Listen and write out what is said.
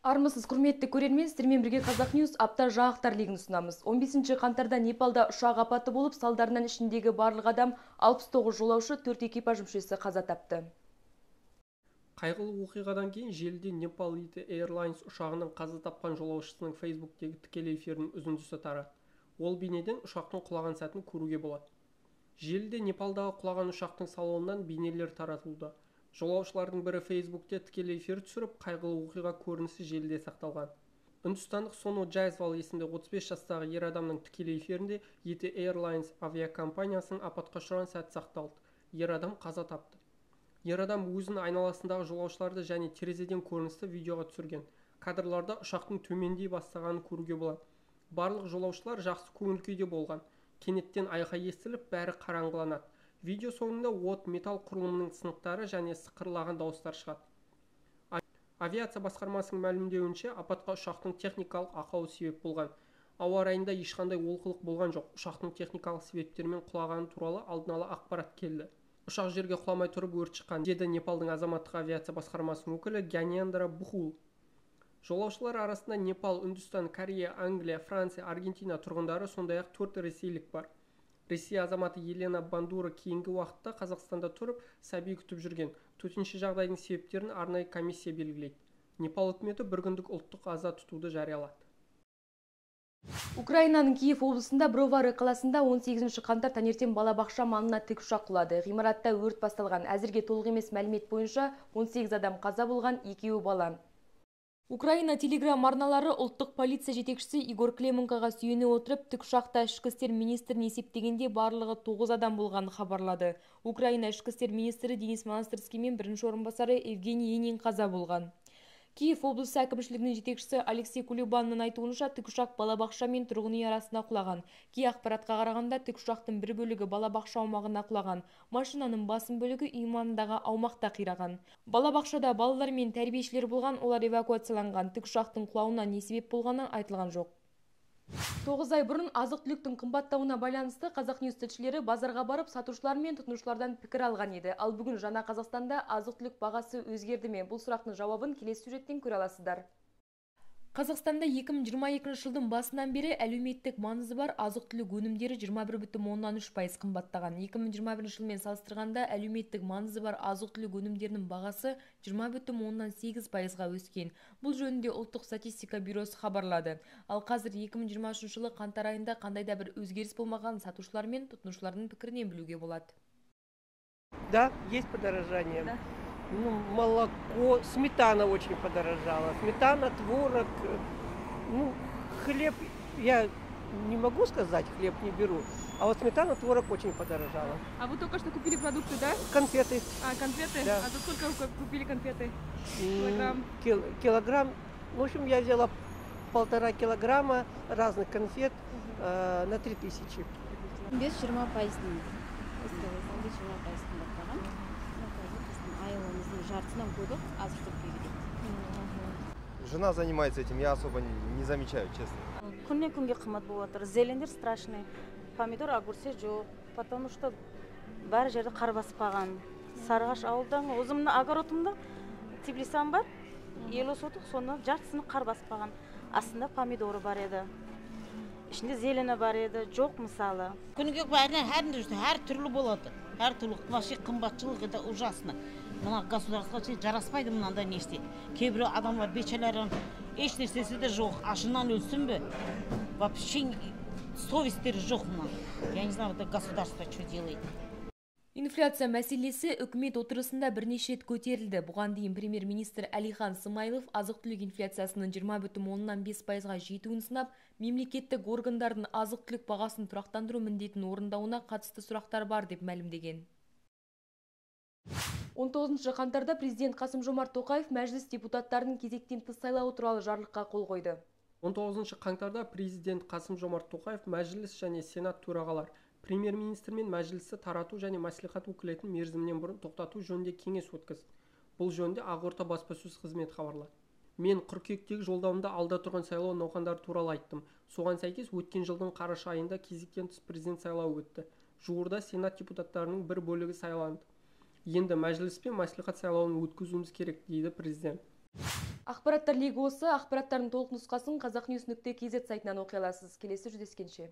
Армысыз, құрметті көрермен, сіздермен бірге Қазақ Ньюс апта жаңалықтар легін ұсынамыз. 15 қаңтарда Непалда ұшақ апаты болып, салдарынан ішіндегі барлық адам, 69 жолаушы, 4 экипаж мүшесі қаза тапты. Қайғылы оқиғадан кейін желіде Непал ET Airlines ұшағының қаза тапқан жолаушысының Фейсбуктегі тікелей эфирінің үзіндісі тарады. Ол бейнеден ұшақтың құлаған сәтін көруге болады. Желіде Непалдағы құлаған ұшақтың салонынан бейнелер таратылуда. Жолаушылардың бірі Фейсбукте тікелей эфир түсіріп, қайғылы оқиға көрінісі желіде сақталған. Үндістандық Сону Джайсвал есімді 35 жастағы ер адамның тікелей эфирінде ET Airlines авиакомпаниясының апатқа ұшыраған сәті сақталды. Ер адам қаза тапты. Ер адам өзінің айналасындағы жолаушыларды және терезеден көріністі видеоға түсірген. Кадрларда ұшақтың төмендей бастағанын көруге болады. Барлық жолаушылар жақсы көңіл күйде болған. Кенеттен айқай естіліп, бәрі қараңғыланады. Видео соңында от, металл құрылымының сынықтары және сықырлаған дауыстар шығады. Авиация басқармасының мәлімдеуінше, апатқа ұшақтың техникалық ақауы себеп болған. Ауа райында ешқандай олқылық болған жоқ. Ұшақтың техникалық себептермен құлағаны туралы алдын ала ақпарат келді. Ұшақ жерге құламай тұрып өрт шыққан, деді Непалдың азаматтық авиация басқармасының өкілі Гянендра Бхул. Жолаушылар арасында Непал, Үндістан, Корея, Англия, Франция, Аргентина тұрғындары, сондай-ақ 4 ресейлік бар. Ресей азаматы Елена Бандура кейінгі уақытта Қазақстанда тұрып, сәби күтіп жүрген. Төтенше жағдайдың себептерін арнайы комиссия белгілейді. Непал үкіметі бір күндік ұлттық аза тұтуды жариялады. Украинаның Киев облысында Бровары қаласында 18 қаңтар таңертең балабақша маңына тікұшақ құлады. Ғимаратта өрт басталған. Әзірге толық емес мәлімет бойынша 18 адам қаза болған, екеуі бала. Украина телеграм арналары ұлттық полиция жетекшісі Игорь Клименкоға сүйене отырып, тікұшақта ішкі істер министрін есептегенде барлығы 9 адам болғанын хабарлады. Украина ішкі істер министрі Денис Монастырский мен бірінші орынбасары Евгений Енин қаза болған. Киев облысы әкімшілігінің жетекшісі Алексей Кулебанның айтуынша, тікұшақ балабақша мен тұрғын үй арасына құлаған. Кей ақпаратқа қарағанда, тікұшақтың бір бөлігі балабақша аумағына құлаған. Машинаның басым бөлігі үй маңындағы аумақта қираған. Балабақшада балалар мен тәрбиешілер болған, олар эвакуацияланған. Тікұшақтың құлауына не себеп болғаны айтылған жоқ. 9 ай бұрын азық-түліктің қымбаттауына байланысты Қазақ Ньюс тілшілері базарға барып, сатушылар мен тұтынушылардан пікір алған еді. Ал бүгін жаңа Қазақстанда азық-түлік бағасы өзгерді ме? Бұл сұрақтың жауабын келесі сюжеттен көре аласыздар. Қазақстанда 2022 жылдың басынан бері әлеуметтік маңызы бар азық-түлік өнімдері 21,3% қымбаттаған. 2021 жылмен салыстырғанда әлеуметтік маңызы бар азық-түлік өнімдерінің бағасы 20,8%-ға өскен. Бұл жөнінде ұлттық статистика бюросы хабарлады. Ал қазір 2023 жылы қаңтар айында қандай да бір өзгеріс болмаған сатушылар мен тұтынушылардың пікірінен білуге болады. Да, есть подорожание. Да. Ну, молоко, сметана очень подорожала. Сметана, творог, ну, хлеб, я не могу сказать, хлеб не беру. А вот сметана, творог очень подорожала. А вы только что купили продукты, да? Конфеты. А, конфеты? Да. А за сколько вы купили конфеты? Килограмм? Килограмм. В общем, я взяла 1,5 килограмма разных конфет на 3000. 15-20 пайыздың. 15-20 пайыз қымбаттаған. Айлығымыздың жартысынан көбі азық-түлікке кетеді. Жена занимается этим, я особо не замечаю, честно. Күннен күнге қымбат болып жатыр. Зелендер страшный. Помидор, огурцы жоқ, потому что бәрі жерде қар басып қалған. Сарыағаш ауылдан өзімнің огородымда теплицам бар, 50 сотық, соны жартысын қар басып қалған. Астында помидоры бар еді. Ішінде зелені бар еді, жоқ мысалы. Күнге бәріне әр түрлі болады. Әр түрлі вообще қымбатшылық, это ужасно. Мына государство жараспайды мынандай нәрсе. Кейбір адамдар бечалардың еш нәрсесі де жоқ. Ашынан өлсін бе? Вообще совестері жоқ мына. Я не знаю, это государство что делает. Инфляция мәселесі үкімет отырысында бірнеше рет көтерілді. Бұған дейін премьер-министр Әлихан Смайылов азық-түлік инфляциясының 20,5%-ға жетуін сынап, мемлекеттік органдардың азық-түлік бағасын тұрақтандыру міндетін орындауына қатысты сұрақтар бар деп мәлімдеген. 19 қаңтарда президент Қасым-Жомарт Тоқаев мәжіліс депутаттарының кезектен тыс сайлауы туралы жарлыққа қол қойды. 19 қаңтарда президент Қасым-Жомарт Тоқаев мәжіліс және сенат төрағалар, премьер-министр мен мәжілісті тарату және мәслихат өкілетін мерзімінен бұрын тоқтату жөнінде кеңес өткізді. Бұл жөнінде Ақорда баспасөз қызметі хабарлады. Мен қыркүйектегі жолдауымда алда тұрған сайлау науқандары туралы айттым. Соған сәйкес өткен жылдың қараша айында кезектен тыс президент сайлауы өтті. Жуырда сенат депутаттарының бір бөлігі сайланды. Енді мәжіліс пен мәслихат сайлауын өткізуіміз керек, дейді президент. Ақпараттар легі осы. Ақпараттардың толық нұсқасын қазақnews.kz сайтынан оқи аласыз. Келесі жүздескенше.